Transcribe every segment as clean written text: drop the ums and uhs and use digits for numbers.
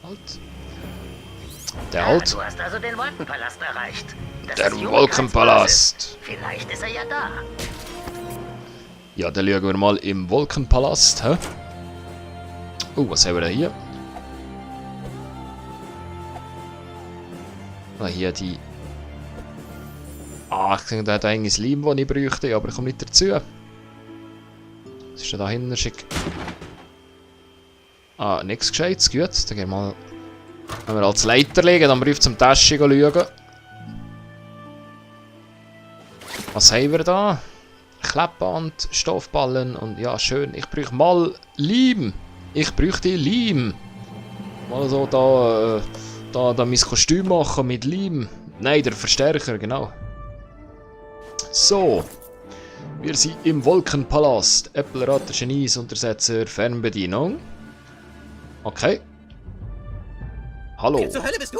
Halt. Der halt. Du hast also den Wolkenpalast erreicht. Das Der ist Humankights Wolkenpalast. Basis. Vielleicht ist er ja da. Ja, dann schauen wir mal im Wolkenpalast. Hä? Was haben wir da hier? Hier die... ich denke, der hat eigentlich Leim, das ich bräuchte, aber ich komme nicht dazu. Was ist denn da hinten schick? Nichts Gescheites, gut. Dann gehen wir mal... Wenn wir als Leiter legen, dann ruft zum Tasche schauen. Was haben wir da? Klebband, Stoffballen und ja, schön. Ich brauche mal Leim. Ich bräuchte Leim. Mal so da mein Kostüm machen mit Leim. Nein, der Verstärker, genau. So. Wir sind im Wolkenpalast. Äppelratte, Genies, Untersetzer, Fernbedienung. Okay. Hallo. Wer zur Hölle bist du?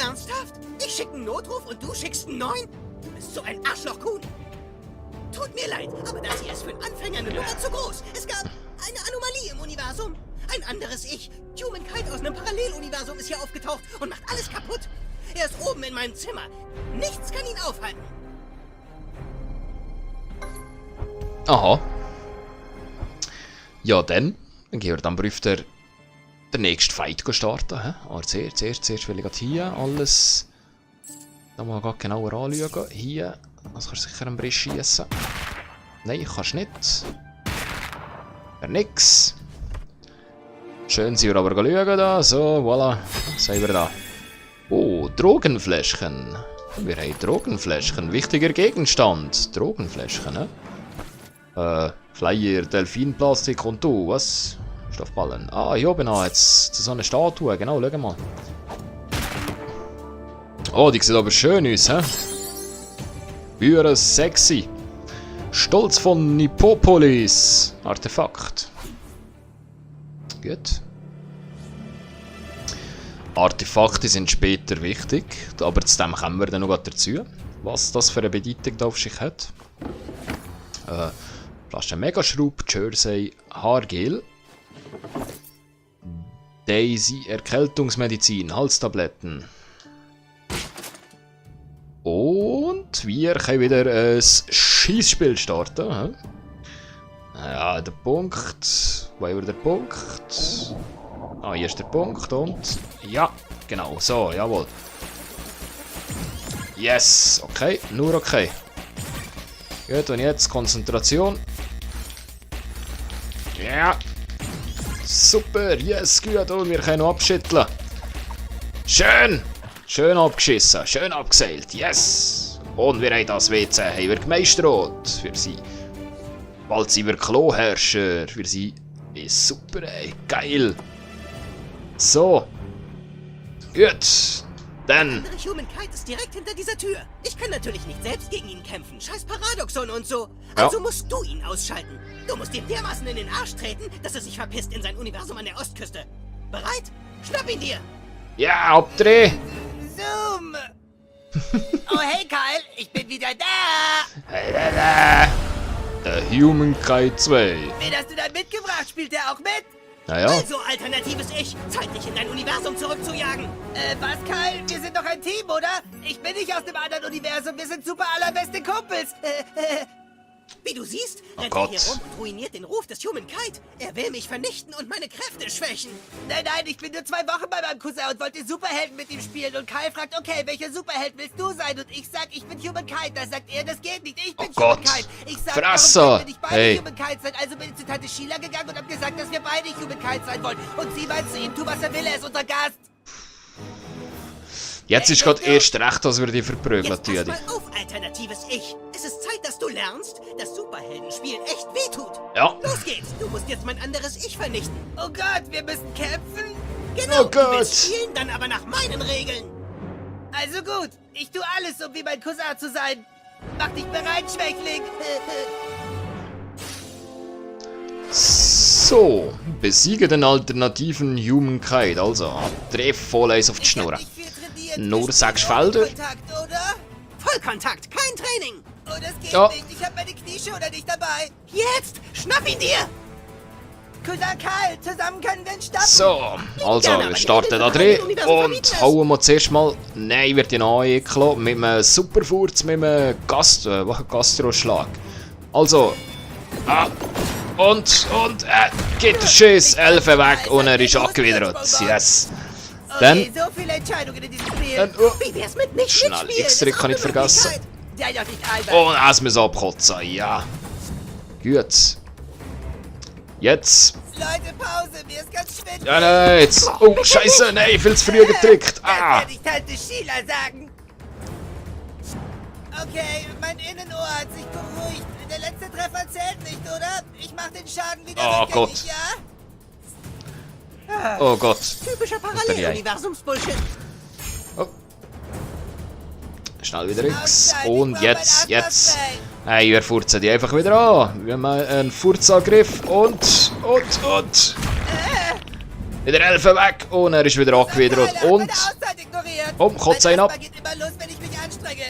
Ernsthaft? Ich schicke einen Notruf und du schickst einen neuen? Du bist so ein Arschloch-Kuhn. Tut mir leid, aber das hier ist für einen Anfänger eine Nummer zu groß. Es gab eine Anomalie im Universum. Ein anderes Ich, Humankind aus einem Paralleluniversum, ist hier aufgetaucht und macht alles kaputt. Er ist oben in meinem Zimmer. Nichts kann ihn aufhalten. Aha. Ja, dann gehen wir dann prüft den nächsten Fight starten. Aber zuerst will ich hier alles da mal genauer anschauen. Hier, das kannst du sicher einen Brisch schießen. Nein, kannst nicht. Nix. Schön sind wir aber schauen da. So, voilà. Was haben wir da? Oh, Drogenfläschchen. Wir haben Drogenfläschchen. Wichtiger Gegenstand. Drogenfläschchen, ne? Flyer, Delfinplastik und du, was? Stoffballen. Hier oben jetzt so eine Statue, genau, schau mal. Oh, die sieht aber schön aus, hä? Bühre sexy. Stolz von Nippopolis. Artefakt. Gut. Artefakte sind später wichtig, aber zu dem kommen wir dann noch dazu, was das für eine Bedeutung da auf sich hat. Flasche Megaschraub, Jersey, Haargel, Daisy, Erkältungsmedizin, Halstabletten. Und wir können wieder ein Schießspiel starten. Ja, der Punkt. Wo haben wir den Punkt? Hier ist der Punkt und... Ja, genau, so, jawohl. Yes, okay, nur okay. Gut, und jetzt Konzentration. Ja. Super, yes, gut, und wir können noch abschütteln. Schön! Schön abgeschissen, schön abgeseilt, yes! Und wir haben das WC, haben wir gemeistert. Für sie. Bald sind wir Kloherrscher. Für sie. Super, ey, geil. So. Gut. Dann. Der andere Humankind ist direkt hinter dieser Tür. Ich kann natürlich nicht selbst gegen ihn kämpfen. Scheiß Paradoxon und so. Also musst du ihn ausschalten. Du musst ihm dermaßen in den Arsch treten, dass er sich verpisst in sein Universum an der Ostküste. Bereit? Schnapp ihn dir! Ja, Abdreh! Zoom! Oh, hey Kyle, ich bin wieder da! Hey, da. Der Humankind 2. Wen hast du da mitgebracht? Spielt der auch mit? Naja. Also, alternatives Ich, Zeit dich in dein Universum zurückzujagen. Was, Kyle? Wir sind doch ein Team, oder? Ich bin nicht aus dem anderen Universum, wir sind super allerbeste Kumpels. Wie du siehst, rennt er hier rum und ruiniert den Ruf des Humankind. Er will mich vernichten und meine Kräfte schwächen. Nein, ich bin nur 2 Wochen bei meinem Cousin und wollte Superhelden mit ihm spielen. Und Kyle fragt, okay, welcher Superheld willst du sein? Und ich sag, ich bin Humankind. Da sagt er, das geht nicht, ich bin Humankind. Ich sag, warum können wir nicht beide Humankind sein? Also bin ich zu Tante Sheila gegangen und hab gesagt, dass wir beide Humankind sein wollen. Und sie meint zu ihm, tu was er will, er ist unser Gast. Jetzt ist gerade erst recht, dass wir die verprügeln. Jetzt pass mal auf, alternatives Ich. Es ist Zeit, dass du lernst, dass Superheldenspielen echt wehtut. Ja. Los geht's. Du musst jetzt mein anderes Ich vernichten. Oh Gott, wir müssen kämpfen? Oh Genau, Gott. du willst spielen, dann aber nach meinen Regeln. Also gut, ich tue alles, um wie mein Cousin zu sein. Mach dich bereit, Schwächling. So, besiege den alternativen Humankind. Also, treff voll eins auf die Schnur. Nur 6 Felder. Vollkontakt, oder? Vollkontakt, kein Training. Oh, das geht nicht. Ich habe meine Knie schon nicht dabei. Jetzt, schnapp ihn dir. Cousin Karl, zusammen können wir ihn stoppen. So, also, wir starten da drin und hauen wir zuerst mal... Nein, wird ja noch ekeln. Mit einem Superfurz, mit einem Gastroschlag. Also... Und, geht der Schiss, Elfe weg und er ist angewidert. Yes. Dann... Okay, so viele Entscheidungen in diesem Spiel. Dann Wie wär's mit nicht schnell mitspielen? X-Trick kann ich vergessen. Sei doch nicht albern. Und es muss abkotzen, ja. Gut. Jetzt. Leute, Pause, mir ist ganz schwindelig. Ja, nein, jetzt. Oh, scheiße, nein, viel zu früh getrickt. Das Ah. werde ich Tante Sheila sagen. Okay, mein Innenohr hat sich beruhigt. Der letzte Treffer zählt nicht, oder? Ich mach den Schaden wieder Oh rückgängig, Gott. ja? Oh Gott. Typischer Paralleluniversumsbullshit. Oh. Schnell wieder X. Und jetzt. Hey, wir furzen die einfach wieder an. Wir haben einen Furzangriff und. Wieder Elfe weg. Und er ist wieder angewidert. Und. Kotzt einen ab. Geht immer los, wenn ich mich anstrenge.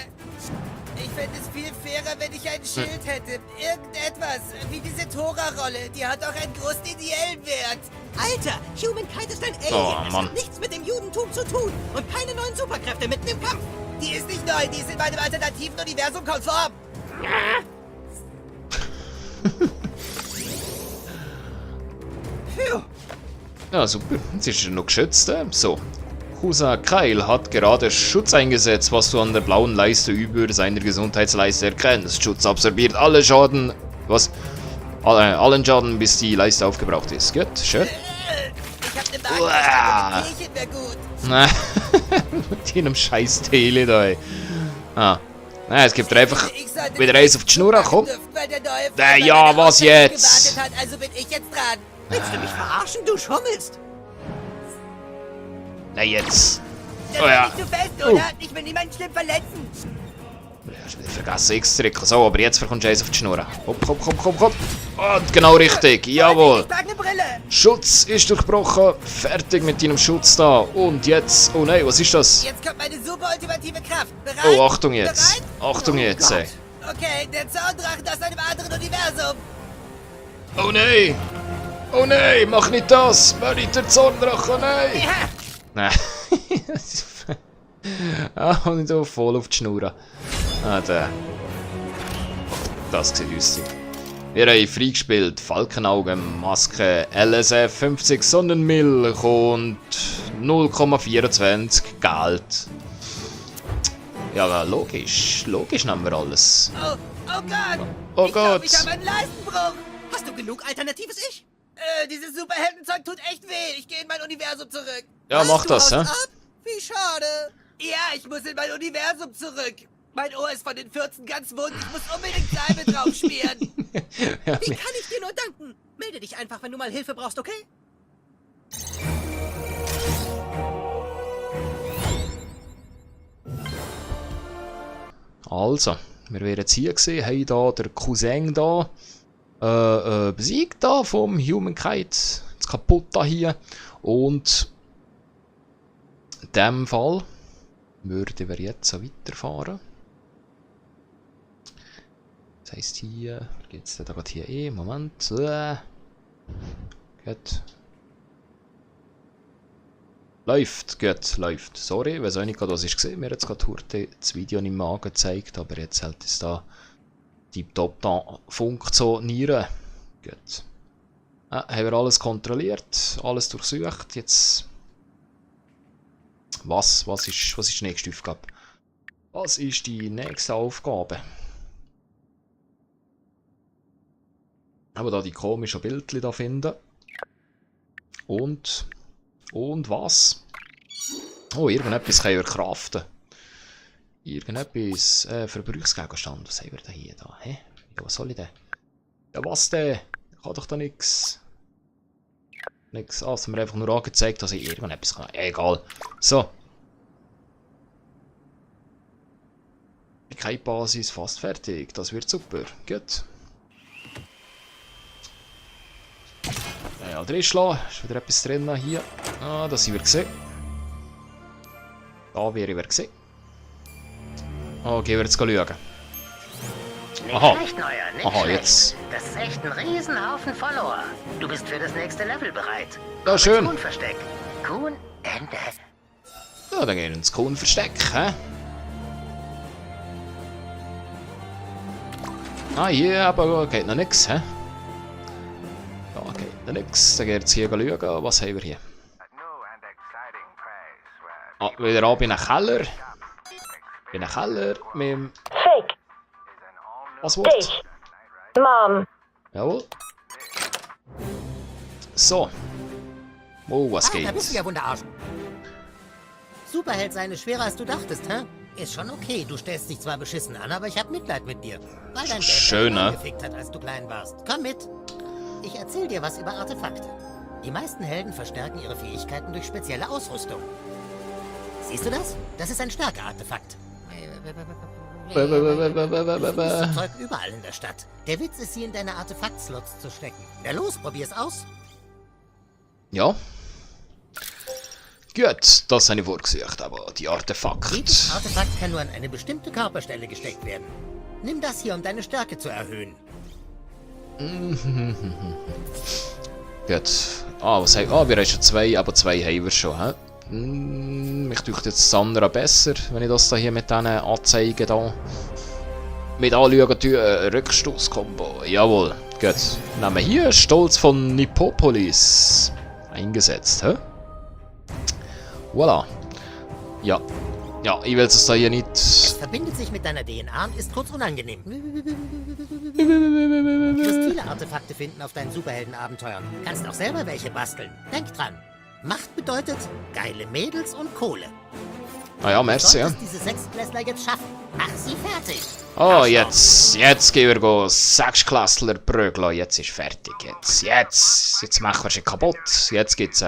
Ich fände es viel fairer, wenn ich ein Schild hätte. Irgendetwas, wie diese Tora-Rolle. Die hat auch einen großen ideellen Wert. Alter, Humankind ist ein Alien. Oh, Es Mann. hat nichts mit dem Judentum zu tun. Und keine neuen Superkräfte mitten im Kampf. Die ist nicht neu, die ist in meinem alternativen Universum konform. Phew. Ja, super. Jetzt ist er noch geschützt. So. Cousin Kyle hat gerade Schutz eingesetzt, was du an der blauen Leiste über seiner Gesundheitsleiste erkennst. Schutz absorbiert alle Schaden. Was? Allen Schaden, bis die Leiste aufgebraucht ist. Gut, schön. Ich hab ne Magen, das Tierchen wär gut. Mit einem scheiß Tele da, ey. Ah. Nein, es gibt dir einfach Ich sollte wieder eins auf die Schnur, komm. dürfen, weil der neue Ja, Freund was meiner Ausbildung jetzt? gewartet hat, also bin ich jetzt dran. Willst du mich verarschen? Du schummelst. Na jetzt. Das Oh ja. ist nicht zu fest, oder? Ich will niemanden schlimm verletzen. Ich hab schon wieder vergessen, X-Trick. So, aber jetzt bekommst du eins auf die Schnur. Komm. Und genau richtig, jawohl. Ich trage eine Brille. Schutz ist durchbrochen. Fertig mit deinem Schutz da. Und jetzt... Oh nein, was ist das? Jetzt kommt meine super ultimative Kraft. Bereit? Oh, Achtung jetzt. Bereit? Achtung jetzt, ey. Okay, der Zaundrachen aus einem anderen Universum. Oh nein, mach nicht das. Mach nicht der Zorndrache, nein. Ja. Nein. Und nicht so voll auf die Schnur. Der. Das sieht düster. Wir haben freigespielt. Falkenaugen, Maske, LSF 50 Sonnenmilch und 0,24 Geld. Ja, logisch. Logisch nehmen wir alles. Oh Gott. Oh Ich glaub, Gott. ich habe einen Leistenbruch. Hast du genug alternatives Ich? Dieses Superheldenzeug tut echt weh. Ich gehe in mein Universum zurück. Ja, mach das, hä? Wie schade. Ja, ich muss in mein Universum zurück. Mein Ohr ist von den 14 ganz wund. Ich muss unbedingt Salbe drauf schmieren. Wie kann ich dir nur danken? Melde dich einfach, wenn du mal Hilfe brauchst, okay? Also, wir wären jetzt hier gesehen, haben da der Cousin da besiegt da vom Humankind. Das kaputt hier. Und in dem Fall würden wir jetzt so weiterfahren. Das heisst hier, geht's da gerade hier Moment. Gut. Läuft. Sorry, ich weiß auch nicht, was ich gesehen. Mir hat jetzt gerade das Video nicht mehr angezeigt, aber jetzt hält es da tiptop da funktionieren. Gut. Haben wir alles kontrolliert, alles durchsucht. Jetzt. Was ist die nächste Aufgabe? Was ist die nächste Aufgabe? Aber da die komischen Bildchen da finden. Und was? Oh, irgendetwas können wir craften. Irgendetwas. Verbrauchsgegenstand. Was haben wir denn hier? Hä? Ja, was soll ich denn? Ja, was denn? Kann doch da nix. Nix. Ah, es hat mir einfach nur angezeigt, dass ich irgendetwas kann. Ja, egal. So. Keine Basis, fast fertig. Das wird super. Gut. Ja, drin schlagen. Ist wieder etwas drin hier. Ah, das sind wir gesehen. Da wäre wir gesehen. Oh, gehen wir jetzt schauen. Nicht Aha. schlecht, Neuer, nicht Aha, schlecht. jetzt. Das ist echt ein Riesenhaufen Follower. Du bist für das nächste Level bereit. Ja, schön. Kuhn-Versteck. Kuhn, Ende. Ja, dann gehen wir ins Kuhn-Versteck, hä? Ah, hier aber geht noch nix, hä? Ja, geht noch nix. Dann geht jetzt hier schauen, was haben wir hier? Ah, wieder ab in den Keller. In den Keller mit dem... Fake. Was Wort? Dich. Mom. Jawohl. So. Oh, was Da bist du geht? ja Wunderarsch. Superheld sein ist schwerer als du dachtest, hä? Ist schon okay, du stellst dich zwar beschissen an, aber ich hab Mitleid mit dir. Weil dein Dad Schön, deinen Mann ne? gefickt hat, als du klein warst. Komm mit. Ich erzähl dir was über Artefakte. Die meisten Helden verstärken ihre Fähigkeiten durch spezielle Ausrüstung. Siehst du das? Das ist ein Stärke-Artefakt. Es ist Zeug überall in der Stadt. Der Witz ist, sie in deine Artefakt-Slots zu stecken. Na los, probier's aus. Ja. Gut, das habe ich vorgesucht, aber die Artefakte... Jedes Artefakt kann nur an eine bestimmte Körperstelle gesteckt werden. Nimm das hier, um deine Stärke zu erhöhen. Gut. Ah, was haben wir? Ah, wir haben schon zwei, aber zwei haben wir schon, hä? Mich tut jetzt das andere besser, wenn ich das da hier mit diesen Anzeigen da... Mit anschauen tue, Rückstoß-Kombo. Jawohl. Gut. Nehmen wir hier Stolz von Nippopolis eingesetzt, hä? Voilà. Ja. Ja, ich will es da hier nicht... Es verbindet sich mit deiner DNA und ist kurz unangenehm. Du wirst viele Artefakte finden auf deinen Superheldenabenteuern. Kannst auch selber welche basteln. Denk dran. Macht bedeutet geile Mädels und Kohle. Ah ja, Du merci, ja. solltest diese Sechstklässler jetzt schaffen. Mach sie fertig. Oh, jetzt gehen wir Sechsklässler prügeln. Jetzt ist fertig. Jetzt machen wir sie kaputt. Jetzt gibt's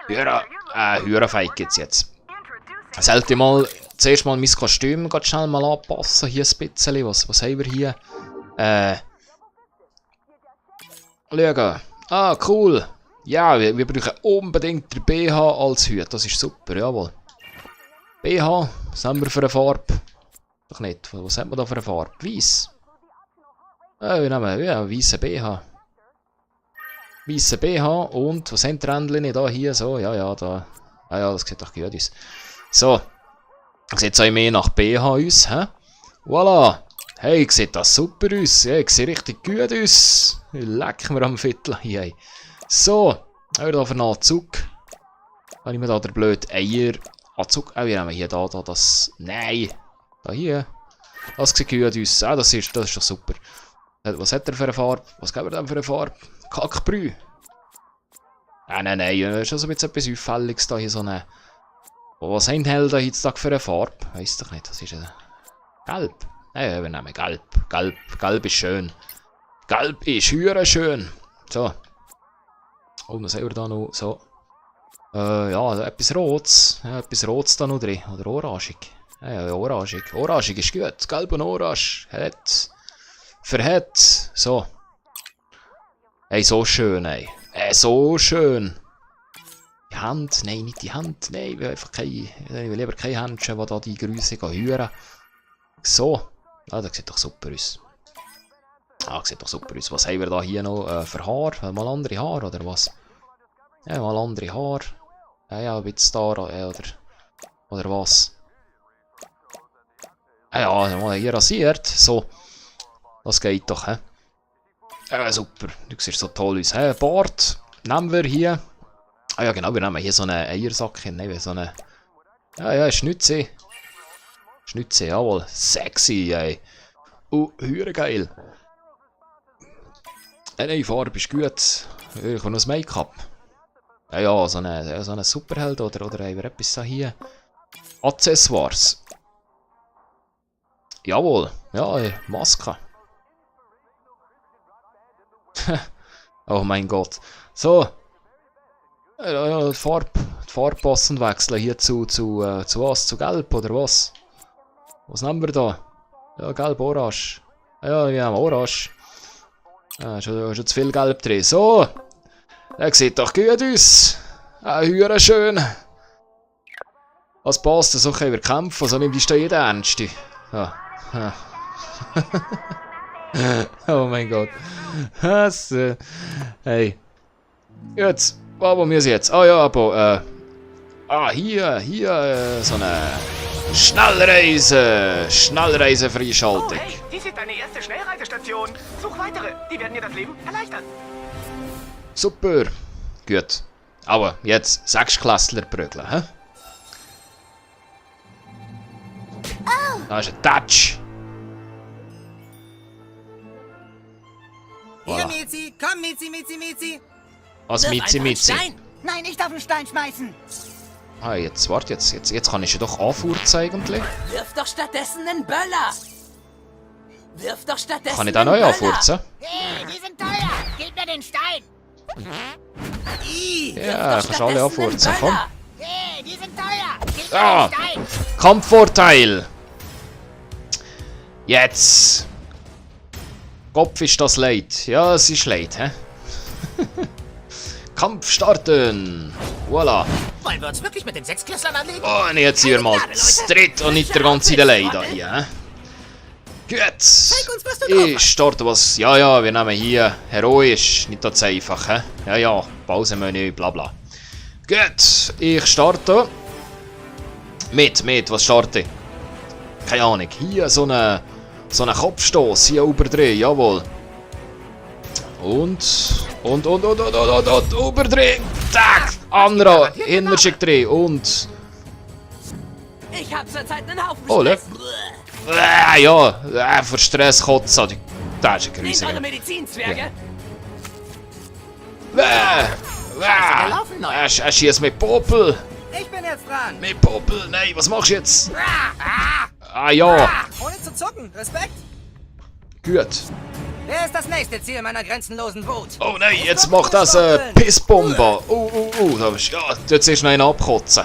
Hühnerfeig gibt's jetzt. Sollte mal zuerst mal mein Kostüm ganz schnell mal anpassen. Hier ein bisschen. Was haben wir hier? Schauen. Ah, cool. Ja, wir brauchen unbedingt den BH als Hut. Das ist super, jawohl. BH, was haben wir für eine Farbe? Doch nicht. Was hat man da für eine Farbe? Weiss. Wir nehmen ja, weißen BH. Weißen BH und was haben die Rändchen da hier? So, ja, da. Ja, das sieht doch gut aus. So. Sieht auch mehr nach BH aus, hä? Voilà. Hey, sieht das super aus. Ja, ich sehe richtig gut aus. Leck mir am Viertel. Hey. So. Haben wir da für einen Anzug? Habe ich mir da der blöde Anzug? Oh, wir nehmen hier das. Nein. Da hier. Das sieht gut aus. Ah, das ist doch super. Was hat er für eine Farbe? Was gibt er denn für eine Farbe? Kackbrü. Nein. Das ist schon so ein bisschen etwas Auffälliges da hier so eine. Was haben die Helden heutzutage für eine Farbe? Weiss doch nicht. Das ist Gelb. Nein, wir nehmen Gelb. Gelb ist schön. Gelb ist höher schön. So. Und was haben wir da noch? So. Ja, etwas Rotes. Ja, etwas Rotes da noch drin. Oder orangig. Ja, orangig. Orangig ist gut. Gelb und orange. Verhält. So. Hey, so schön, ey. So schön. Die Hand. Nein, nicht die Hand. Nein, ich will einfach ich will lieber keine Händchen, die da die Grüße hören. So. Ah, das sieht doch super aus. Was haben wir da hier noch für Haar? Mal andere Haare, oder was? Ja, mal andere Haare. Ja, ein bisschen da, oder was? Ja, mal hier rasiert. So. Das geht doch, hä? Super. Du siehst so toll aus. Bart nehmen wir hier. Ah ja, genau, wir nehmen hier so eine Eiersack. Nein, so eine... Ja, Schnitze. Schnitze, jawohl. Sexy, ey. Höher geil. Nein, Farbe ist gut. Ich will noch das Make-up. Ja, so eine Superheld oder haben wir etwas hier? Accessoires. Jawohl. Ja, Maske. Oh mein Gott. So. Ja, die Farbe passend wechseln hier zu was? Zu Gelb oder was? Was nehmen wir da? Ja, Gelb, Orange. Ja, wir haben Orange. Ja, schon zu viel Gelb drin. So. Der sieht doch gut aus. Höher schön. Was passt, so können wir kämpfen. So nimmt die jeden ernst. Ja. Oh mein Gott. Was? Hey. Jetzt, wo wir sind jetzt? Ah ja, aber, hier, so eine Schnellreise-Freischaltung. Oh, hey, dies ist deine erste Schnellreisestation. Such weitere, die werden dir das Leben erleichtern. Super. Gut. Aber jetzt Sechsklässler prügeln, hä? Da ist ein Touch. Hier, Voilà. Mizi. Komm, Mizi. Was Mizi. Nein, ich darf einen Stein schmeißen. Ah, jetzt, warte, jetzt kann ich ja doch anfurzen eigentlich. Wirf doch stattdessen einen Böller! Wirf doch stattdessen Kann ich da neu anfurzen? Hey, die sind teuer. Gib mir den Stein. Ja, kannst alle anfurzen, komm. Hey, die sind teuer. Gib mir Ah. den Stein. Kampfvorteil! Jetzt! Kopf ist das leid. Ja, es ist leid, hä? Kampf starten! Voilà! Wollen wir uns wirklich mit den Sechsklässlern anlegen? Oh, und jetzt sind wir mal zu dritt und nicht der ganze Delay da hier, hä? Gut! uns, was du drauf Ich starte was. Ja, wir nehmen hier heroisch, nicht das einfach, hä? Ja, Pausenmenü, bla bla. Gut, ich starte. Mit, was starte ich? Keine Ahnung, hier so eine Kopfstoß, hier überdrehen, jawohl. Und überdrehen. Tack, anderer, Hinterschick drehen und... Ich hab zurzeit einen Haufen Oh, Stress. für Stress kotzen. Das ist ein Nehmt eure Grüße. Medizinzwerge. gelaufen, Neuer. Er schießt mit Popel. Ich bin jetzt dran. Mit Popel, nein, was machst du jetzt? Ah ja, Ohne zu zucken. Respekt. gut. Wer ist das nächste Ziel meiner grenzenlosen Wut? Oh nein, jetzt macht das Pissbombe. Da bist ja, jetzt ist noch einen abkotzen.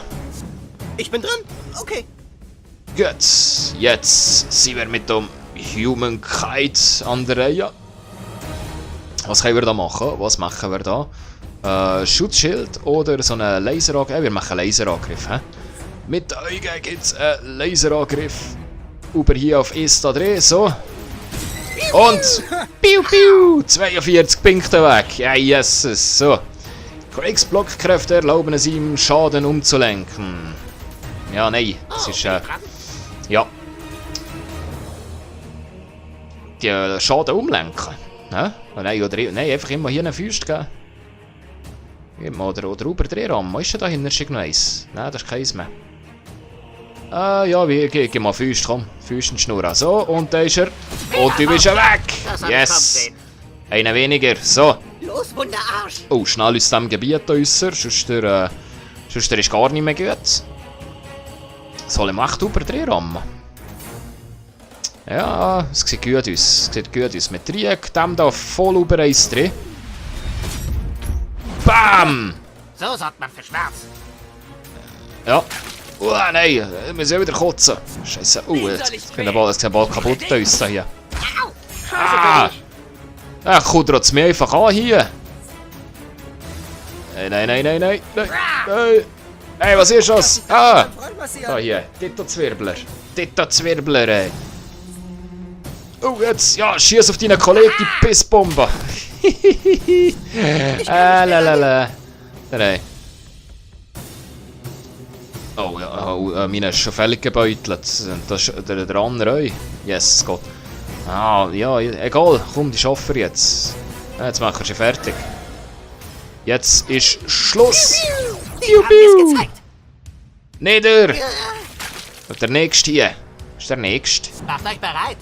Ich bin drin. Okay. Gut, jetzt sind wir mit dem Humankind an der Reihe. Was können wir da machen? Was machen wir da? Schutzschild oder so einen Laserangriff? Wir machen einen Laserangriff. He? Mit Augen gibt es einen Laserangriff. Über hier auf Esta 3, so. Und piu piu! 42 Punkte weg. Ja, yes, so. Craigs Blockkräfte erlauben es ihm, Schaden umzulenken. Ja, nein, das ist ja. Die Schaden umlenken. Ne? Nein, nein, einfach immer hier einen Füßt geben. Oder überdrehen. Was ist denn da hinten noch eins? Nein, das ist keins mehr. Ja, gib mal Füßt, komm. Füßt und Schnurren. So, und da ist er. Und du bist weg. Das hab ich Yes. kommen Einer weniger. So. Los, Wunderarsch. Oh, schnell aus diesem Gebiet äußern. Sonst ist gar nicht mehr gut. Soll ich echt überdrehen, Ramma? Ja, es sieht gut aus. Es sieht gut aus. Mit Dreieck, dem da voll über eins drin. Bam! So sorgt man für Schmerz. Ja. Oh nein, wir müssen wieder kotzen. Scheiße. Jetzt sieht der Ball kaputt aus da hier. Ah! Ja, kudert es mir einfach an hier. Nein. Hey, was ist das? Ah! Da hier, Tito-Zwirbler. Tito-Zwirbler, ey. Oh, jetzt, ja, schieß auf deinen Kollegen, die Pissbombe. Lalala. Nein. Oh, ja, meine ist schon völlig gebeutelt. Das ist der andere, ey. Yes, Gott. Ah, ja, egal, komm, die schaffen wir jetzt. Ja, jetzt machen wir sie fertig. Jetzt ist Schluss. Die haben es gezeigt. Nieder! Und der nächste hier. Ist der nächste. Macht euch bereit.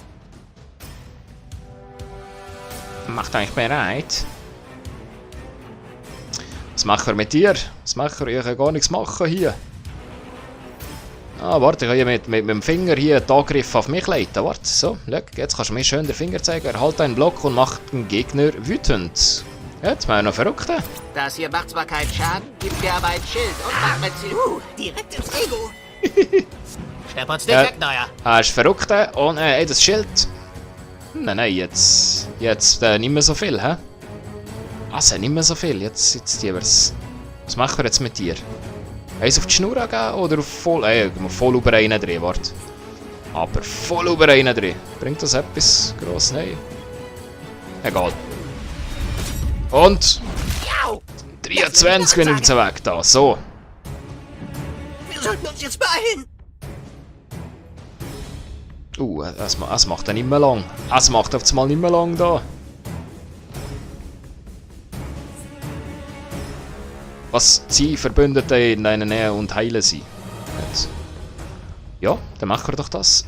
Macht euch bereit. Was machen wir mit dir? Was machen wir? Ich kann gar nichts machen hier. Ah, warte, ich kann hier mit dem Finger hier den Angriff auf mich leiten. Warte, so, schau, jetzt kannst du mir schön den Finger zeigen. Erhalte einen Block und macht den Gegner wütend. Ja, jetzt machen wir noch Verrückte. Das hier macht zwar keinen Schaden, gibt dir aber ein Schild und macht mit Ziel. Direkt ins Ego. Schnapp uns nicht weg, Neuer. Ist Verrückte und das Schild. Nein, jetzt nicht mehr so viel, hä? Also, nicht mehr so viel, jetzt jeweils. Was machen wir jetzt mit dir? Eins auf die Schnur geben oder auf voll... voll über einen drehen, warte. Aber voll über einen drehen. Bringt das etwas gross? Nein. Egal. Und Au! 23 Minuten weg da. So. Wir sollten uns jetzt beeilen. Es macht dann nicht mehr lang. Es macht auf einmal nicht mehr lang da. Was sie Verbündete in deiner Nähe und heilen sie. Jetzt. Ja, dann machen wir doch das.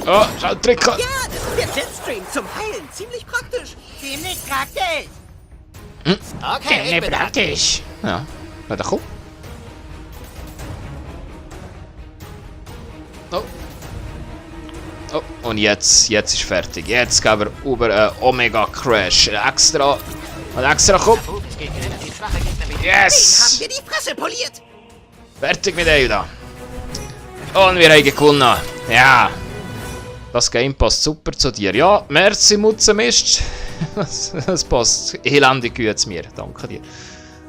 Ah, schau, Tricker! Ja, das ist der Jetstream zum Heilen. Ziemlich praktisch. Ziemlich praktisch. Okay, ich bin dran. Ja, na dann komm. Oh. Oh, und jetzt ist fertig. Jetzt gehen wir über einen Omega Crash. Extra komm. Yes! Haben wir die Fresse poliert. Fertig mit euch da. Und wir haben gewonnen. Ja. Das Game passt super zu dir. Ja, merci Mutzenmist. Das passt elendig gut zu mir. Danke dir.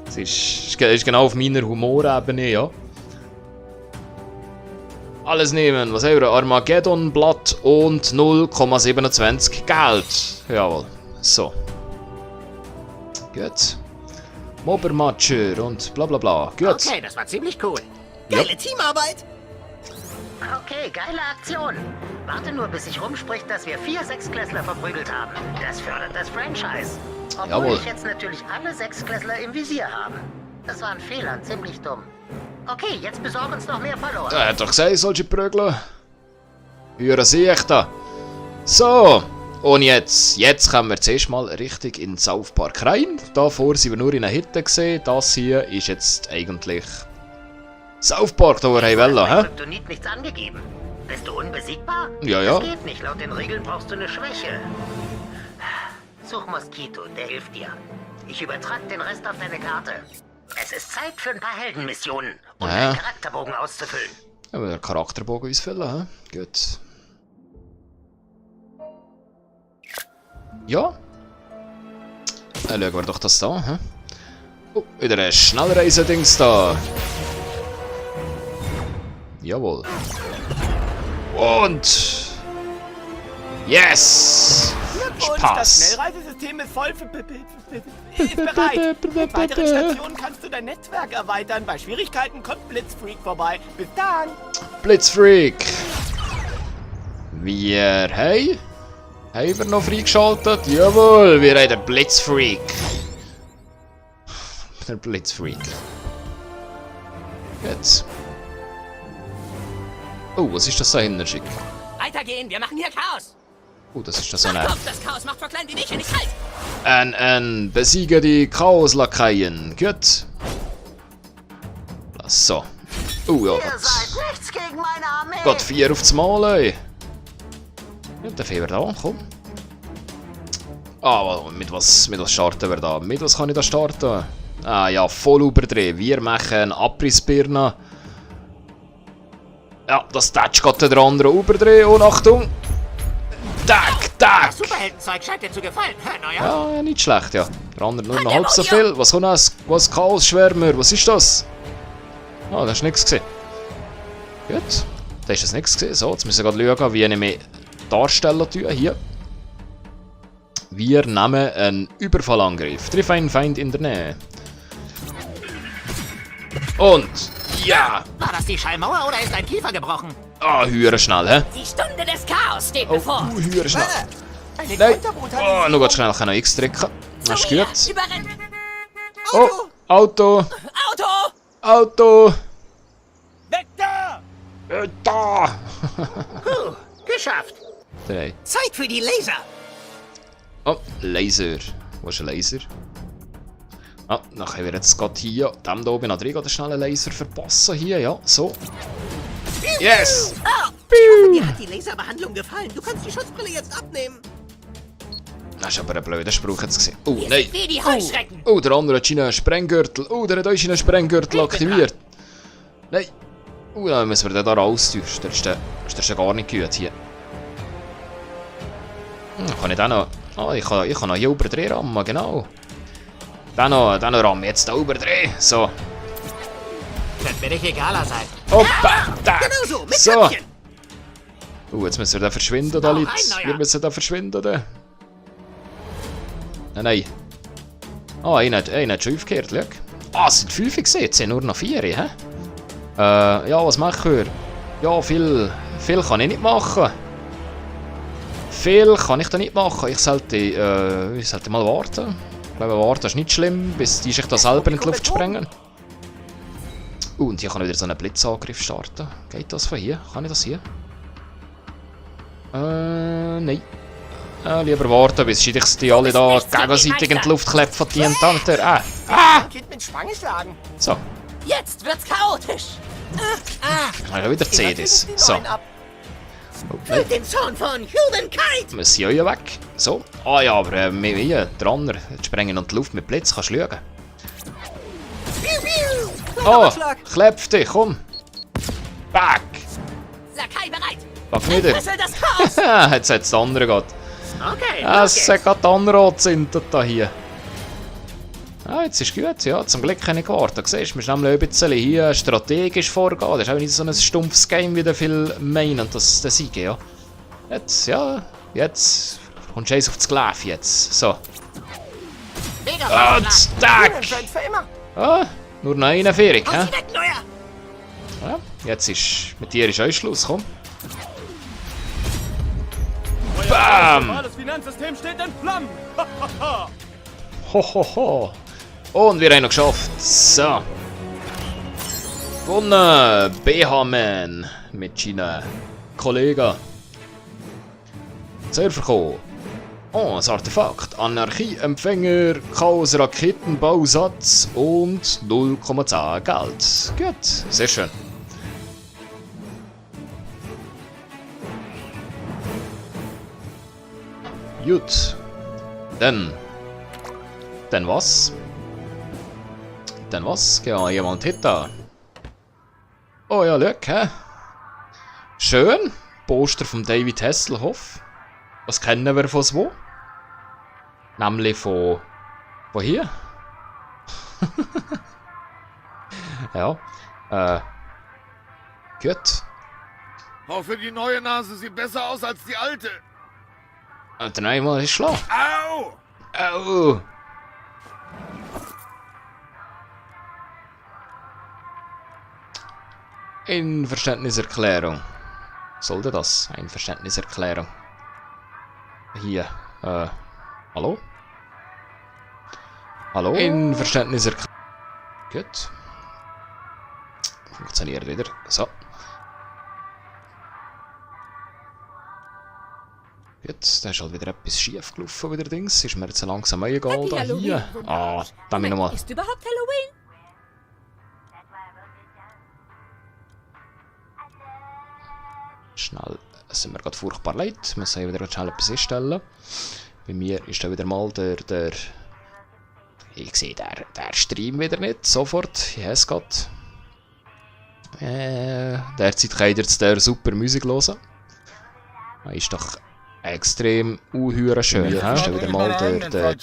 Es ist genau auf meiner Humorebene, ja. Alles nehmen. Was haben wir? Armageddon-Blatt und 0,27 Geld. Jawohl. So. Gut. Mobbermatscher und bla bla bla. Gut. Okay, das war ziemlich cool. Geile Teamarbeit. Okay, geile Aktion. Warte nur, bis sich rumspricht, dass wir 4 Sechsklässler verprügelt haben. Das fördert das Franchise. Obwohl Jawohl. ich jetzt natürlich alle Sechsklässler im Visier habe. Das war ein Fehler, ziemlich dumm. Okay, jetzt besorgen uns noch mehr Follower. Er hat doch gesagt, ich soll prügeln. Hören Sie ich da. So. Und jetzt kommen wir zuerst mal richtig in den South Park rein. Davor sind wir nur in einer Hütte gesehen. Das hier ist jetzt eigentlich South Park, da wir wollen, hä? Kryptonit nichts angegeben. Bist du unbesiegbar? Ja, ja. Das geht nicht. Laut den Regeln brauchst du eine Schwäche. Such Moskito, der hilft dir. Ich übertrag den Rest auf deine Karte. Es ist Zeit für ein paar Heldenmissionen, um Ja. deinen Charakterbogen auszufüllen. Ja, wir den Charakterbogen ausfüllen, hä? Gut. Ja. Dann schauen wir doch das da, hä? Oh, wieder ein Schnellreise-Dings da. Jawohl. Und... Yes! Und das Spaß! Schnellreisesystem ist voll ist bereit. Mit weiteren Stationen kannst du dein Netzwerk erweitern. Bei Schwierigkeiten kommt Blitzfreak vorbei. Bis dann. Blitzfreak! Wir haben wir noch freigeschaltet? Jawohl, wir haben den Blitzfreak. Der Blitzfreak. Jetzt. Oh, was ist das da hinten schick? Weitergehen, wir machen hier Chaos. Oh, das ist das so eine. Komm, das Chaos macht vor klein wie mich nicht halt. Besiege die Chaoslakaien. Gut. So. Oh ja, nichts gegen meine Armee. Gott 4 aufs Mal, ey. Ja, dann fahren wir da, komm. Ah, mit was starten wir da? Mit was kann ich da starten? Ah ja, voll überdrehen. Wir machen einen Abrissbirne. Ja, das Touch geht der andere überdrehen. Und Achtung! Tack, tack! Superheldenzeug scheint dir zu gefallen. Naja. Ja, nicht schlecht, ja. Der andere nur noch halb so viel. Was kommt das? Was Chaos-Schwärmer? Was ist das? Ah, da hast du nichts gesehen. Gut. Da ist das nichts gesehen. So, jetzt müssen wir gerade schauen, wie ich mich darstellen tue. Hier. Wir nehmen einen Überfallangriff. Triff einen Feind in der Nähe. Und ja! War das die Schallmauer oder ist dein Kiefer gebrochen? Ah, höher schnell, hä? Die Stunde des Chaos steht Oh, bevor. höher schnell. Eine Nein! Konterbrutalisierung. Oh, nur ganz schnell kann ich noch X drücken. Das ist gut. Überrennt. Oh, Auto! Auto! Auto! Weg da! Da! Geschafft. 3. Zeit für die Laser. Oh, Laser. Wo ist ein Laser? Ah, dann können wir jetzt gerade hier, dem da oben noch drin, den schnellen Laser verpassen. Hier, ja, so. Yes! Mir hat die Laserbehandlung gefallen. Du kannst die Schutzbrille jetzt abnehmen. Das ist aber ein blöder Spruch jetzt gesehen. Oh, nein! Wie die Heuschrecken. Oh, der andere hat seinen Sprenggürtel. Oh, der hat euch seinen Sprenggürtel aktiviert. Nein! Oh, dann müssen wir den da raustun. Das ist ja gar nicht gut hier. Kann ich den noch... Ah, ich kann noch hier überdrehen rammen, genau. Den noch rammen, jetzt da überdrehen. So. Könnte mir nicht egaler sein. Hoppa, da. Genau so, mit So. Köpfchen. Jetzt müssen wir da verschwinden, da, Leute. Wir müssen da verschwinden, da. Nein. Ah, einer hat schon aufgehört, schau. Ah, es sind 5 gesehen, jetzt sind nur noch 4, hä? Ja, was machen wir? Ja, viel kann ich nicht machen. Viel kann ich da nicht machen. Ich sollte mal warten. Ich glaube, warten ist nicht schlimm, bis die sich da selber in die Luft sprengen. Und hier kann ich wieder so einen Blitzangriff starten. Geht das von hier? Kann ich das hier? Nein. Lieber warten, bis sich die alle da gegenseitig in die Luft klepfen, die Entanter. Kind mit Spange schlagen. So. Jetzt wird's chaotisch. Ja, wieder CDs. So. Fühlt den Zorn von Humankind! Müssen ja weg. So. Ah ja, aber hier, dran. Jetzt sprengen in die Luft mit Blitz, kannst du schauen. Oh, klepf dich, komm. Back. Sakai bereit. Pack nicht. Das Chaos. Jetzt hat es der andere geht. Okay, Es hat gerade der andere angezündet da hier. Ah, jetzt ist gut, ja. Zum Glück habe ich gewartet. Siehst du, wir müssen nämlich ein bisschen hier strategisch vorgehen. Das ist auch nicht so ein stumpfes Game, wie viele meinen, dass das siegen, ja. Jetzt, ja. Jetzt kommst du eins auf das Gläf jetzt. So. Und Stack! Für immer. Ah, nur noch 41, hä? Weg, Neuer! Ja, jetzt ist mit dir ist auch Schluss, komm. Bam! Das Finanzsystem steht in Flammen. Hohoho. Und wir haben noch geschafft. So. Gewonnen. BH-Man. Mit seinen Kollegen. Server kommen. Oh, das Artefakt. Anarchieempfänger, Chaos-Raketenbausatz und 0,10 Geld. Gut, sehr schön. Gut. Dann was? Dann was? Gehen wir jemand hinter. Oh ja, look, hä? Schön. Poster von David Hasselhoff. Was kennen wir von wo? Nämlich von hier. Ja. Gut. Hoffe, die neue Nase sieht besser aus als die alte. Dann einmal ist schlau. Au! Au! Einverständniserklärung. Sollte das? Einverständniserklärung. Hier. Hallo? Hallo? Einverständniserklärung. Gut. Funktioniert wieder. So. Gut, da ist halt wieder etwas schief gelaufen, wieder Dings. Ist mir jetzt so langsam egal da hier. Ah, da bin ich nochmal. Ist überhaupt Halloween? Schnell, es sind mir gerade furchtbar leid. Wir müssen wieder schnell etwas einstellen. Bei mir ist da wieder mal der ich sehe der Stream wieder nicht, sofort. Ja, es geht. Derzeit könnt ihr jetzt der super Musik hören. Ist doch extrem unheuer schön. Ja, ist da wieder mal der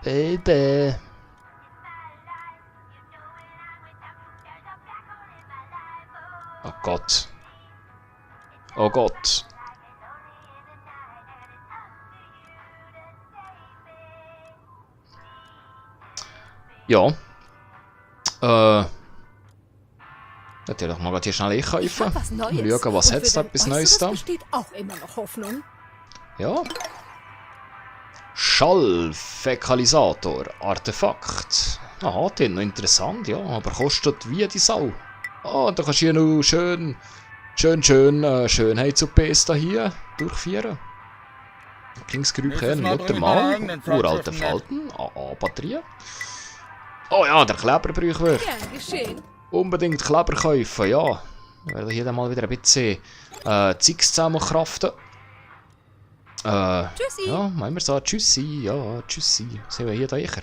Baby. Oh Gott. Oh Gott. Ja. Natürlich mal hier schnell einkaufen. Was Neues. Schauen, was hat es da etwas Neues da? besteht auch immer noch Hoffnung. Ja. Schallfäkalisator. Artefakt. Aha, den noch interessant, ja. Aber kostet wie die Sau. Ah, da kannst du hier noch schön Schönheits-OPs da hier durchführen. Kingsgrübchen, Muttermal, uralte Falten, AA-Batterien. Oh ja, der Kleber brauchen wir. Ja, geschehen. Unbedingt Kleber kaufen, ja. Wir werden hier dann mal wieder ein bisschen Zeugs zusammenkraften. Tschüssi. Ja, meinen wir so, tschüssi, ja, tschüssi. Sehen wir hier da sicher.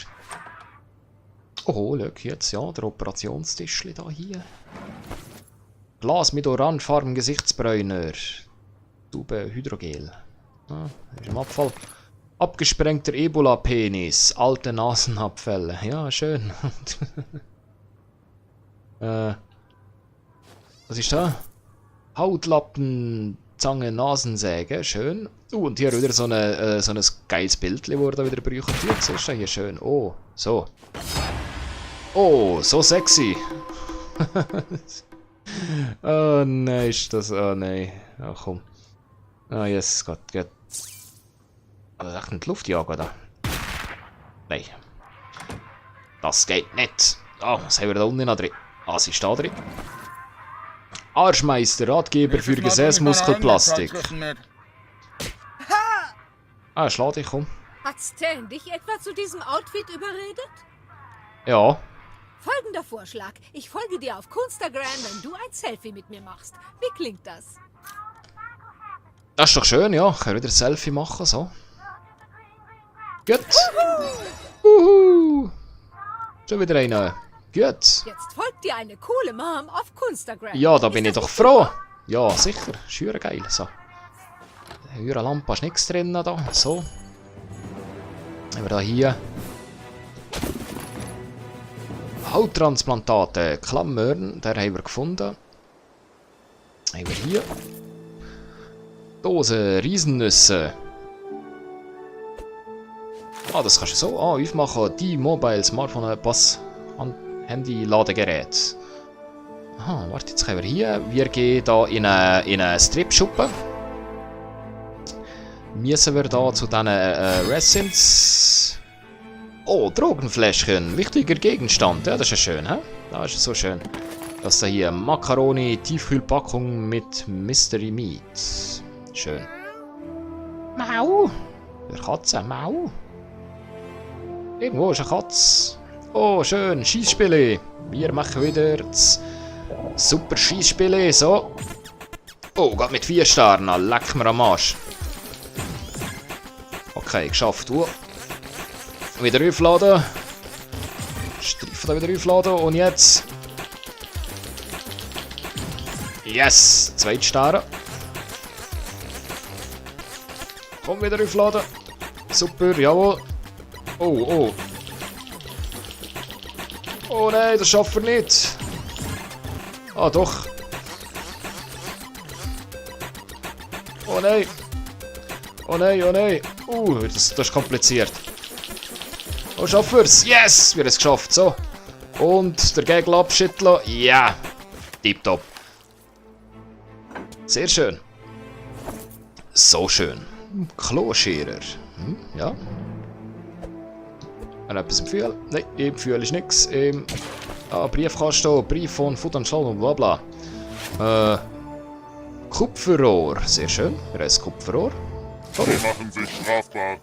Oh, schau jetzt, ja, der Operationstischli da hier. Glas mit orangefarben Gesichtsbräuner. Tube Hydrogel. Ah, ist im Abfall. Abgesprengter Ebola-Penis. Alte Nasenabfälle. Ja, schön. Was ist da? Hautlappen, Zange, Nasensäge, schön. Und hier wieder so ein geiles Bild, das er da wieder brauchen tut. Siehst du, hier schön. Oh, so. Oh, so sexy. Oh nein, ist das... Oh nein. Ach komm. Ah, yes, geht. Also echt in die Luft jagen, oder? Nein. Das geht nicht. Ah, was haben wir da unten noch drin? Ah, was ist da drin? Arschmeister, Ratgeber für Gesäßmuskelplastik. Ah, schlag dich, komm. Hat Stan dich etwa zu diesem Outfit überredet? Ja. Folgender Vorschlag. Ich folge dir auf Kunstagram, wenn du ein Selfie mit mir machst. Wie klingt das? Das ist doch schön, ja. Ich kann wieder ein Selfie machen, so. Gut. Uhu. Schon wieder einer. Gut. Jetzt folgt dir eine coole Mom auf Kunstagram. Ja, da bin ich doch froh. Ja, sicher. Schüre geil. So. Höhere Lampe ist nichts drin da. So. Haben wir da hier. Hauttransplantate. Klammern. Der haben wir gefunden. Haben wir hier. Dose. Riesennüsse. Ah, das kannst du so aufmachen. Die Mobile Smartphone Pass an Handy-Ladegerät. Aha, warte, jetzt können wir hier. Wir gehen da in eine Strip-Schuppe. Müssen wir da zu diesen Resins. Oh, Drogenfläschchen. Wichtiger Gegenstand. Ja, das ist ja schön, hä? Das ist so schön. Das da hier. Macaroni, Tiefkühlpackung mit Mystery Meat. Schön. Mau. Der Katze, Mau. Irgendwo ist eine Katze. Oh, schön. Schießspiele. Wir machen wieder das super Schießspiele. So. Oh, geht mit 4 Sternen. Leck mir am Arsch. Okay, geschafft. Wieder aufladen. Streifen da wieder aufladen. Und jetzt. Yes! 2 Sterne. Komm wieder aufladen. Super, jawohl. Oh, oh. Oh nein, das schaffen wir nicht. Ah, doch. Oh nein. Oh nein, oh nein. Das ist kompliziert. Oh, schaffen wir es. Yes, wir haben es geschafft. So. Und der Gegel abschütteln. Ja. Tipptopp. Sehr schön. So schön. Kloscherer. Ja. Etwas empfehlen? Nein, empfehle ich nichts. Briefkasten, Brief von Futteranstalt und bla bla. Kupferrohr. Sehr schön. Wer ist Kupferrohr? Oh. Sie machen sich strafbar.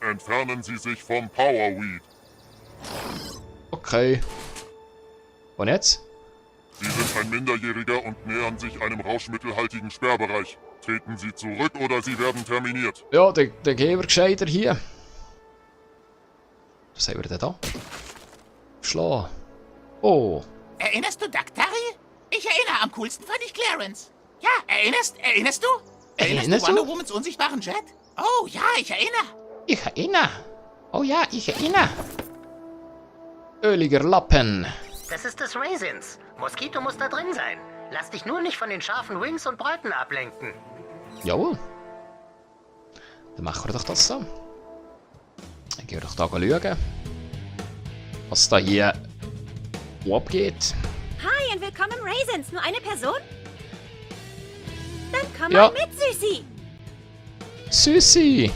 Entfernen Sie sich vom Powerweed. Okay. Und jetzt? Sie sind ein Minderjähriger und nähern sich einem rauschmittelhaltigen Sperrbereich. Treten Sie zurück oder Sie werden terminiert. Ja, der gehen wir gescheiter hier. Was haben wir denn da? Schlau. Oh. Erinnerst du Daktari? Ich erinnere, am coolsten fand ich Clarence. Ja, erinnerst du? Erinnerst du Wonder Womans unsichtbaren Jet? Oh ja, ich erinnere. Ich erinnere. Oh ja, ich erinnere. Öliger Lappen. Das ist des Raisins. Moskito muss da drin sein. Lass dich nur nicht von den scharfen Wings und Bräuten ablenken. Jawohl. Dann machen wir doch das so. Dann gehen wir doch da schauen, was da hier abgeht. Hi und willkommen im Raisins. Nur eine Person? Dann komm Ja. mal mit, Süßi. Süßi.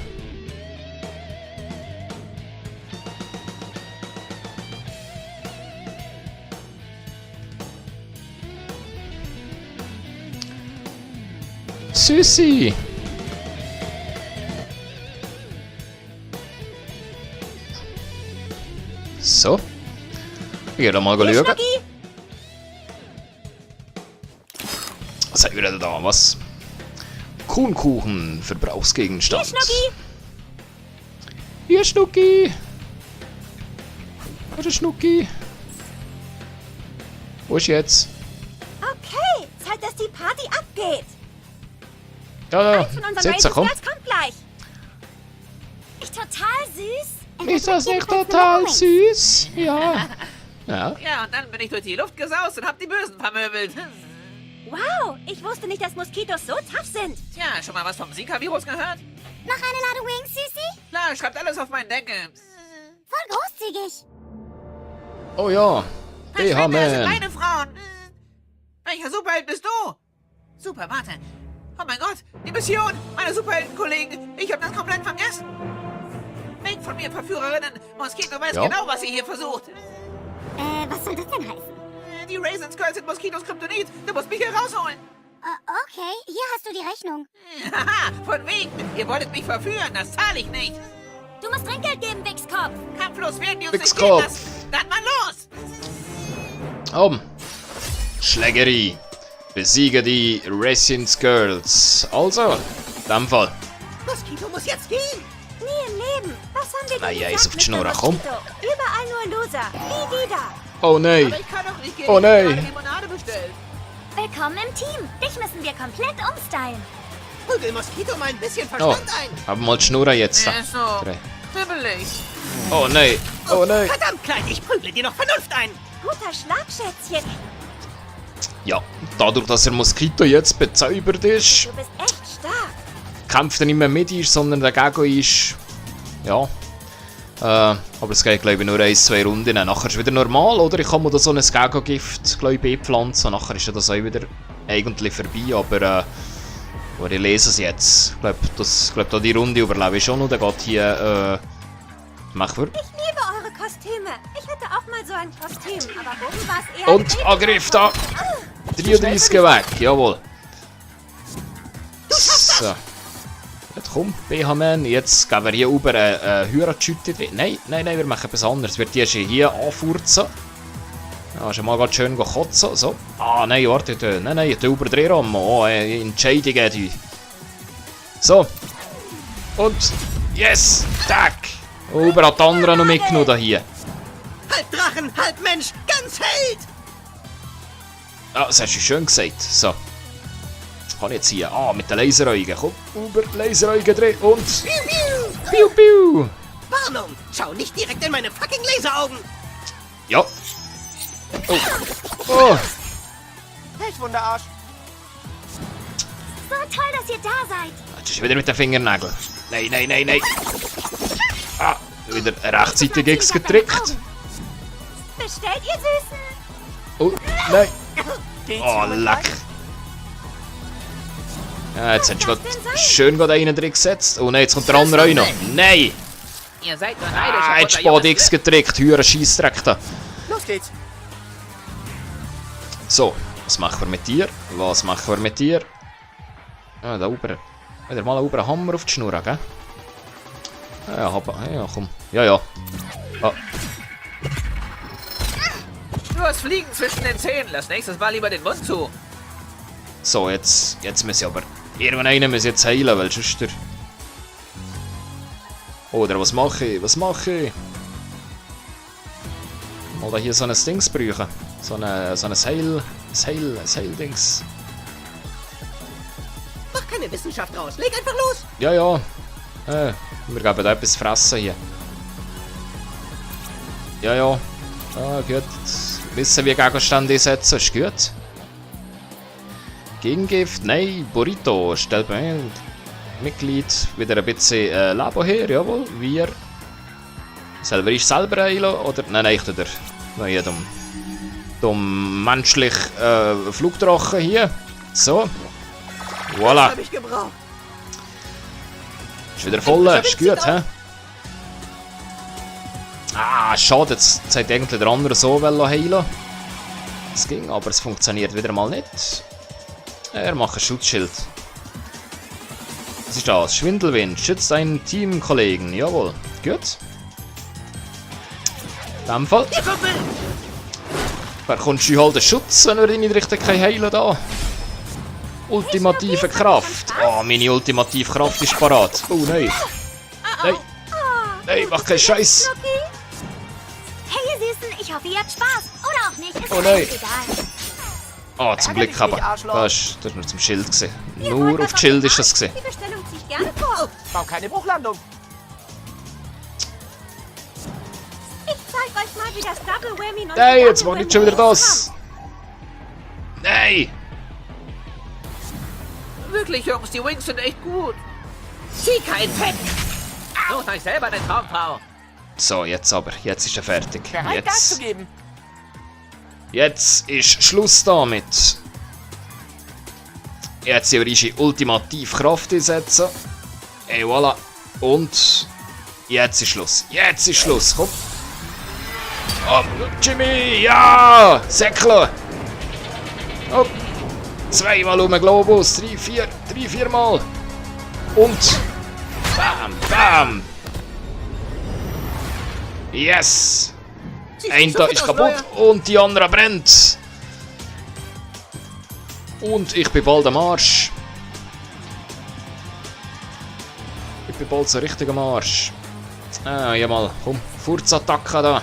Süßi. So. Ich geh da mal schauen. Schnucki. Was haben wir denn da? Was? Kuchenkuchen, Verbrauchsgegenstand. Hier, Schnucki. Hier, Schnucki. Wo ist der Schnucki? Wo ist jetzt? Okay, Zeit, dass die Party abgeht. Ja, Von unseren Sitze, komm. Raisins kommt gleich. Ist total süß. Ist das nicht total süß? Ja. Ja. Ja, und dann bin ich durch die Luft gesaust und hab die Bösen vermöbelt. Wow, ich wusste nicht, dass Moskitos so tough sind. Tja, schon mal was vom Zika-Virus gehört? Noch eine Ladung Wings, Süßi? Klar, schreibt alles auf meinen Deckel. Voll großzügig. Oh ja. Verschwinde, das sind BH-Man. meine Frauen. Welcher Superheld bist du? Super, warte. Oh mein Gott, die Mission, meine Superheldenkollegen. Ich hab das komplett vergessen. Weg von mir, Verführerinnen. Moskito weiß Ja. genau, was ihr hier versucht. Was soll das denn heißen? Die Raisins Girls sind Moskitos Kryptonit. Du musst mich hier rausholen. Okay, hier hast du die Rechnung. Haha, von wegen. Ihr wolltet mich verführen, das zahle ich nicht. Du musst Trinkgeld geben, Wichskopf. Kampflos werden die uns nicht Wichskopf. gehen lassen. Dann mal los. Schlägerie. Besiege die Raisins Girls. Also, in dem Fall. Moskito muss jetzt gehen. Nie im Leben. Was haben wir Na denn ja, gesagt ist auf die mit Schnur, dem komm. Moskito? Überall nur Loser. Nie wieder. Oh nein. Aber ich kann doch nicht gehen. Oh nein. Ich habe gerade Limonade bestellt. Willkommen im Team. Dich müssen wir komplett umstylen. Prügel Moskito mal ein bisschen Oh, Verstand ein. haben mal die Schnur jetzt. Er ist so Drei. kribbelig. Oh nein. Oh nein. Verdammt, Klein, ich prügle dir noch Vernunft ein. Guter Schlag, Schätzchen. Ja, dadurch, dass er Moskito jetzt bezaubert ist, Du bist echt stark. kämpft er nicht mehr mit ist, sondern dagegen ist. Ja. Aber es geht, glaube ich, nur 1-2 Runden. Nachher ist es wieder normal, oder? Ich kann mir da so ein Gegengift, glaube ich, bepflanzen. Nachher ist das auch wieder eigentlich vorbei, aber ich lese es jetzt. Ich glaube, da die Runde überlebe ich schon noch. Dann geht hier, mach wir. Ich liebe eure Kostüme. Ich hatte auch mal so ein Kostüm, aber oben war es eher... Und Angriff da! 33 weg, jawohl. So. Jetzt komm, BH-Man, jetzt gehen wir hier über eine Hürertschütte drin. Nein, wir machen etwas anderes. Wir die hier anfurzen. Ja, schon mal ganz schön kotzen. So. Ah, nein, warte, nein, ich über drehen rum. Oh, Entscheidungen, die. So. Und, yes, tack. Über hat die anderen noch mitgenommen da hier. Halb Drachen, halb Mensch, ganz Held. Ah, das hast du schön gesagt. So. Kann ich jetzt hier. Ah, mit den Laseraugen. Komm, über Laseraugen drin und. Piu, piu. Piu, piu. Warnung, schau nicht direkt in meine fucking Laseraugen. Ja. Oh. Oh. Weltwunderarsch. So toll, dass ihr da seid. Jetzt ist wieder mit den Fingernägeln. Nein. Ah, wieder rechtzeitig X getrickt. Bestellt ihr Süßen? Oh, nein. Geht's Oh, mit leck. Ja, jetzt hast du grad schön einen drin gesetzt. Oh nein, jetzt kommt der andere auch noch. Nein! Ihr seid nur neidisch. Ah, auf jetzt unser Spad junges X Glück. getrickt. Höher Scheissdreck da. Los geht's. So, was machen wir mit dir? Ah, da oben. Wieder mal einen Hammer auf die Schnur, gell? Ja, komm. Ja. Ah. Du hast Fliegen zwischen den Zähnen. Lass nächstes Mal lieber den Mund zu. So, jetzt müssen wir aber... Irgendeinen müssen jetzt heilen, weil sonst der... Oder was mache ich? Mal da hier so ein Dings brauchen. So ein Heil-Dings. Mach keine Wissenschaft raus, leg einfach los. Ja. Wir geben da etwas fressen hier. Ja. Ah, gut. Wissen, wie Gegenstände einsetzen, ist gut. Gegengift, nein, Burrito, stellt mir Mitglied wieder ein bisschen Leben her, jawohl. Wir selber heilen, oder? Nein, ich tue hier dumm menschlich Flugdrachen hier. So. Voilà. Hab ich gebraucht. Ist wieder voll, ist gut, hä? Ah, schade, jetzt hat eigentlich der andere so heilen. Es ging, aber es funktioniert wieder mal nicht. Er macht ein Schutzschild. Was ist das? Schwindelwind. Schützt deinen Teamkollegen. Jawohl. Gut. In dem Fall. Ihr Kumpel. Bekommst du halt den Schutz, wenn wir deine Richtung heilen da. Ultimative Kraft. Ah, meine ultimative Kraft ist parat. Oh nein. Nein, mach keinen Scheiß. Hey, ihr Süßen, ich hoffe, ihr habt Spaß. Oder auch nicht, ist Oh nein. egal. Ah, zum Ärger Glück dich aber. nicht, Arschloch. Das war nur zum Schild gewesen. Ihr Nur wollt auf was das Schild auf ist das gewesen. Die Bestellung ziehe ich gerne vor. Bau keine Bruchlandung. Ich zeig euch mal, wie das Double Whammy noch Nein, jetzt war nicht schon wieder das. Nein! Wirklich, Jungs, die Wings sind echt gut. Zieh kein Fett! Sucht euch selber eine Traumfrau. So, jetzt aber. Jetzt ist er fertig. Bereit, Gas zu Jetzt, geben. jetzt ist Schluss damit. Jetzt soll ich ultimativ Kraft einsetzen. Et voilà. Und jetzt ist Schluss. Jetzt ist Schluss. Komm. Oh, Jimmy, ja! Säckle! Oh. Zweimal um den Globus. Drei, viermal. Und bam, bam. Yes! Ein da ist kaputt und die andere brennt. Und ich bin bald am Arsch. Ich bin bald so richtig am Arsch. Ah, ja mal, komm, Furzattacke da.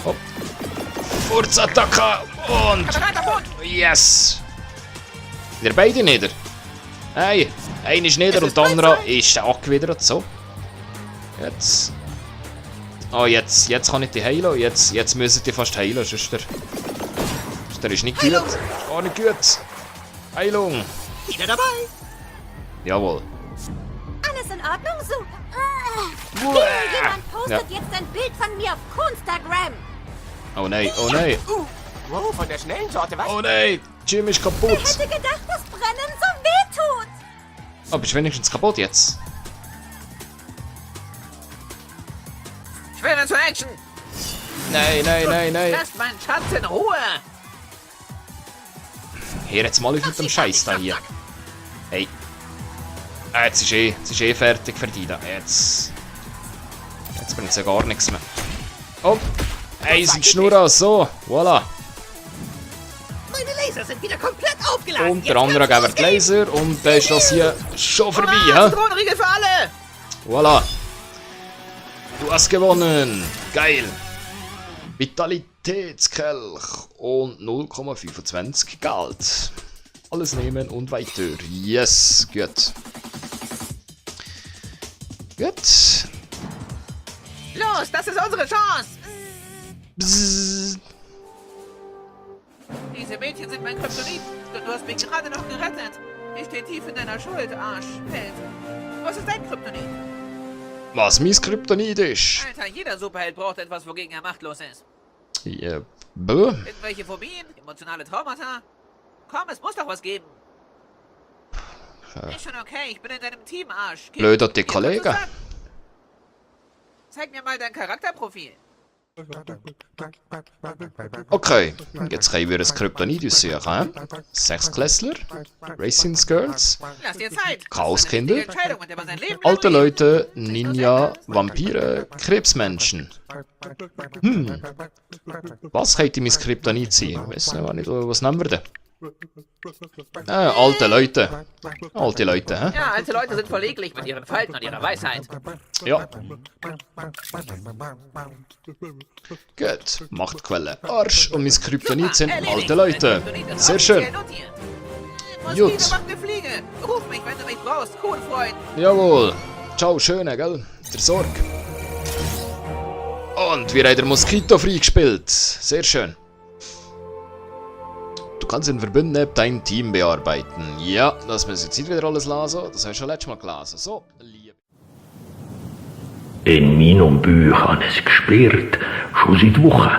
Hopp. Furzattacke und... Yes! Wir beide nieder. Hey, einer ist nieder und der andere ist auch wieder so. Jetzt... Oh, jetzt kann ich die heilen. Jetzt müssen die fast heilen, sonst der ist nicht gut. Oh, nicht gut. Heilung. Wieder dabei. Jawohl. Alles in Ordnung, so. Uah. Jemand postet jetzt ein Bild von mir auf Instagram. Oh nein, oh nein. Wow, von der schnellen Sorte, was? Oh nein, Jim ist kaputt. Ich hätte gedacht, dass Brennen so wehtut. Oh, bist du wenigstens kaputt jetzt? Schwere zur Action! Nein. Lasst meinen Schatz in Ruhe! Hör jetzt mal auf mit dem Scheiß da hier. Hey. Jetzt ist eh fertig für die da. Jetzt bringt es ja gar nichts mehr. Oh, eins in die Schnur, so, voilà. Meine Laser sind wieder komplett aufgeladen. Und der andere geben die Laser und dann ist das hier schon vorbei, hä? Zitronenriegel für alle! Voilà. Du hast gewonnen. Geil. Vitalitätskelch und 0,25 Geld. Alles nehmen und weiter. Yes, gut. Gut. Los, das ist unsere Chance! Bzzz. Diese Mädchen sind mein Kryptonit und du hast mich gerade noch gerettet. Ich stehe tief in deiner Schuld, Arsch. Held. Was ist dein Kryptonit? Was mein Kryptonit ist. Alter, jeder Superheld braucht etwas, wogegen er machtlos ist. Ja, Irgendwelche Phobien? Emotionale Traumata? Komm, es muss doch was geben. Ist schon okay, ich bin in deinem Team, Arsch. Blöder die Kollege. Zeig mir mal dein Charakterprofil. Okay, jetzt können wir das Kryptonit aussuchen. Sechsklässler, Racing Girls, Lass dir Zeit. Chaoskinder, Das ist eine Entscheidung, mit der man sein Leben alte lang lebt. Leute, Ninja, Vampire, Krebsmenschen. Was könnte mein Kryptonit sein? Weiss nicht, was nehmen wir denn? Alte Leute. Alte Leute, hä? Ja, alte Leute sind verleglich mit ihren Falten und ihrer Weisheit. Ja. Gut, Machtquelle Arsch und mein Kryptonit sind alte Leute. Sehr schön. Gut. Moskito macht eine Fliege. Ruf mich, wenn du mich brauchst. Cool, Freund. Jawohl. Ciao, schöne, gell? Der Sorg. Und wir haben den Moskito freigespielt. Sehr schön. Du kannst in Verbünden dein Team bearbeiten. Ja, das müssen wir jetzt nicht wieder alles lesen. Das habe ich schon letztes Mal gelesen. So, lieb. In meinem Buch habe ich es gesperrt, schon seit Wochen.